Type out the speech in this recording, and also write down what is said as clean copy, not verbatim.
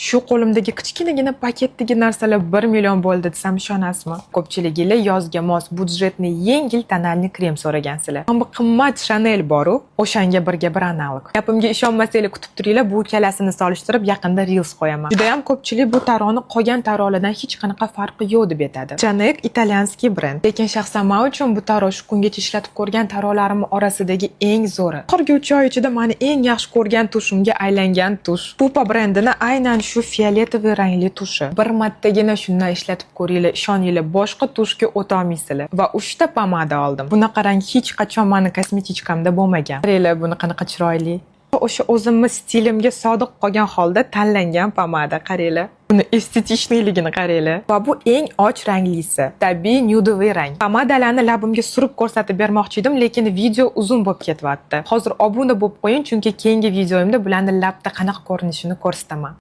Shu qo'limdagi kichkinagina paketdagi narsalar 1 million bo'ldi desam, ishonasizmi? Ko'pchiliginglar yozga mos бюджетный yengil тональный krem so'ragansizlar. Mana bu qimmat Chanel boru, o'shanga birga bir analog. Gapimga ishonmasanglar, kutib turinglar, bu ikkalasini solishtirib yaqinda reels qo'yaman. Judayam ko'pchilik bu taroni qolgan tarolardan hech qanaqa farqi yo'q deb aytadi. Chanel итальянский brend. Lekin shaxsan men uchun bu taro shu kungacha ishlatib ko'rgan tarolarim orasidagi eng zo'ri. Oxirgi 3 oy ichida meni eng yaxshi ko'rgan tushimga aylangan tush. Pupa brendini aynan shu фиолетовый rangli tushi. Bir martagina shundan ishlatib ko'ringlar, ishoninglar, boshqa tushga o'tolmaysizlar. Va 3 ta pomada oldim. Bunaqa rang hech qachon meni косметичка mda bo'lmagan. Qaranglar, buni qanaqa chiroyli. O'sha o'zimni stilimga sodiq qolgan holda tanlangan pomada, qaranglar. Buni эстетичный ligini qaranglar. Va bu eng och ranglisi, tabiiy нюдовый rang. Pomadalarni labimga surib ko'rsatib bermoqchi edim, lekin video uzun bo'lib ketyapti. Hozir obuna bo'lib qo'ying, chunki keyingi videoyimda bularni labda qanaqa ko'rinishini ko'rsataman.